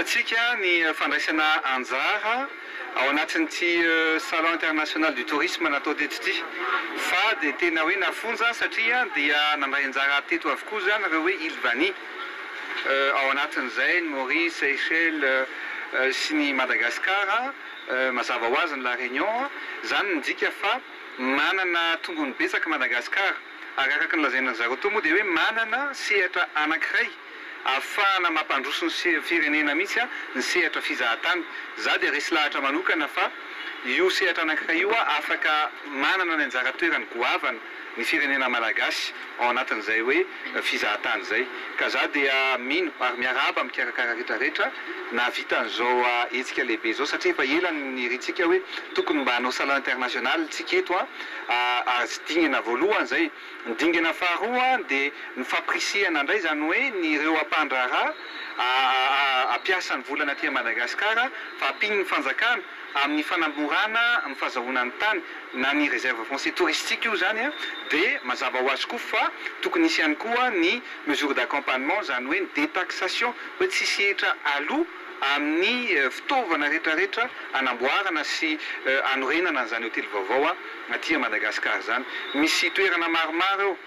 Hitantsika ny fandraisana anjara ao anatin'ity Salon international du tourisme natao teto ity fa dia tena hoe nafonja satria dia nandray anjara teto avokoa izany ireo hoe Îles Vanille ao anatin'izay ny Maurice, Seychelles sy ny Madagascar, mazava ho azy ny La Réunion. Izany midika fa manana tombony betsaka Madagascar ary araka ny lazain'ny zareo teo moa dia hoe manana sehatra anankiray ahafahana mampandroso ny firenena mihitsy ny sehatra fizahatany. Za dia resy lahatra manokana fa io sehatra anankiray io afaka manana ny anjara toerany goavana ny firenena malagasy ao anatin'izay hoe fizahatany izay. Ka za dia mino ary miarahaba mikarakara rehetra rehetra nahavita an'izao hetsika lehibe izao satria efa ela no nirintsika hoe tokony mba hanao salon international tsika eto ary dingana voalohany izay. Ny dingana faharoa dia ny fampirisihana indray izany hoe ny ireo ampandraharaha hampiasa ny volana aty Madagasikara fa ampian'ny fanjakana amin'ny fanamorana ny fahazahoana ny tany na ny réserve foncier touristique io izany dia mazava ho azy koa fa tokony hisy ihany koa ny mesure d'accompagnement izany hoe ny détaxation hoe tsisy hetra aloa amin'ny fitaovana rehetrarehetra hanamboarana sy hanorenana an'izany hotely vaovao aty Madagasikara izany. Misy toerana maromaro eo,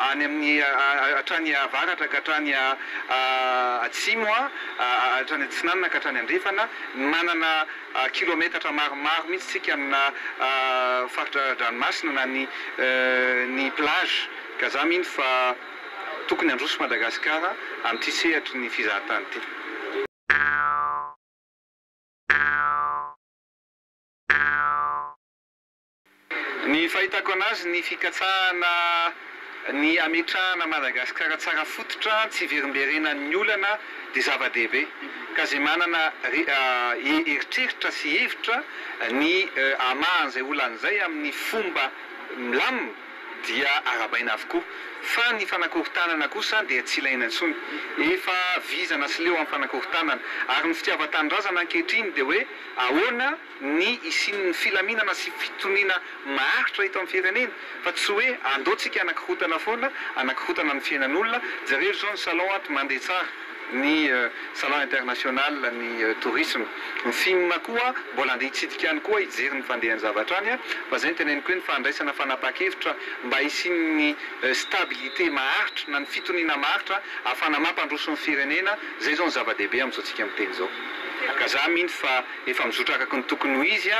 any amin'ny hatrany avaratra ka hatrany atsimo, hatrany atsinanana ka hatrany andrefana, manana kilometatra maromaro mihitsy isika amina faritra dranomasina na ny ny plage ka za mino fa tokony handroso Madagasikara amin'ity sehatry ny fizahatany ity. Ny fahitako anazy ny fikatsahana ny hametrahana Madagasikara tsara fototra tsy hiverimberenan'ny olana dia zava-dehibe ka izay manana eritreritra sy hevitra ny hamaha an'izay olana izay amin'ny fomba milamina dia arahabaina avokoa fa ny fanakorontanana kosa dia tsy ilaina intsony. Efa vizana sy leo amin'ny fanakorontanana ary ny fitiavan-tanindrazana ankehitriny dia hoe ahoana ny hisian'ny filaminana sy fitoniana maharitra eto amin'ny firenena fa tsy hoe andao tsika hanakorontana foana, hanakorontana ny fiainan'olona, jereo izao ny salon ato mandeha tsara ny salon international ny tourisme, ny fim koa mbola andeha hitsidika any koa hijery ny fandehan'ny zavatra any fa zay no teneniko hoe ny fandraisana fanapahan-kevitra mba hisian'ny stabilité maharitra na ny fitoniana maharitra ahafahana mampandroso ny firenena, zay zao no zava-dehibe amin'izao tsika miteny izao ka za mino fa Efa mizotra araka ny tokony ho izy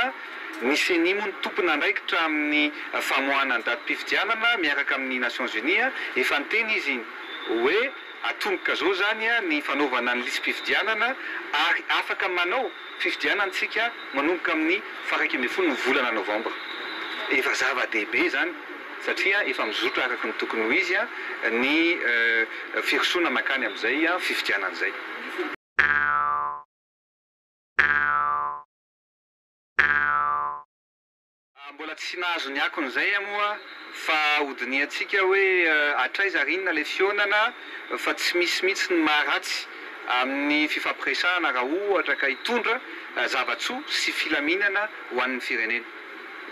ny Ceni moa no tompon'andraikitra amin'ny famoahana ny datim-pifidianana miaraka amin'ny Nations Unies. Efa niteny izy iny hoe atomboka izao izany ny fanaovana ny lisi-pifidianana ary afaka manao fifidianana isika manomboka amin'ny faha 11 ny volana novambra. Efa zava-dehibe izany satria efa mizotra araka ny tokony ho izy ny firosoana mankany amin'izay fifidianana izay. Mbola tsy nahazo ny akon'izay aho moa fa hodinihantsika hoe hatraiza ary inona ilay fihaonana fa tsy misy mihitsy ny maharatsy amin'ny fifampiresahana raha ohatra ka hitondra zava-tsoa sy filaminana ho an'ny firenena.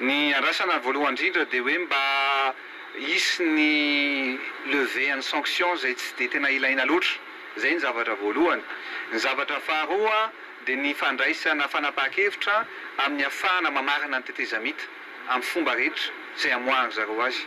Ny andrasana voalohany indrindra dia hoe mba hisy ny levée an'ny sanctions izay tsy dia tena ilaina loatra. Izay ny zavatra voalohany. Ny zavatra faharoa dia ny fandraisana fanapahan-kevitra amin'ny hafahana mamarana ny tetezamita amin'ny fomba rehetra izay hamoahan-dry zareo azy.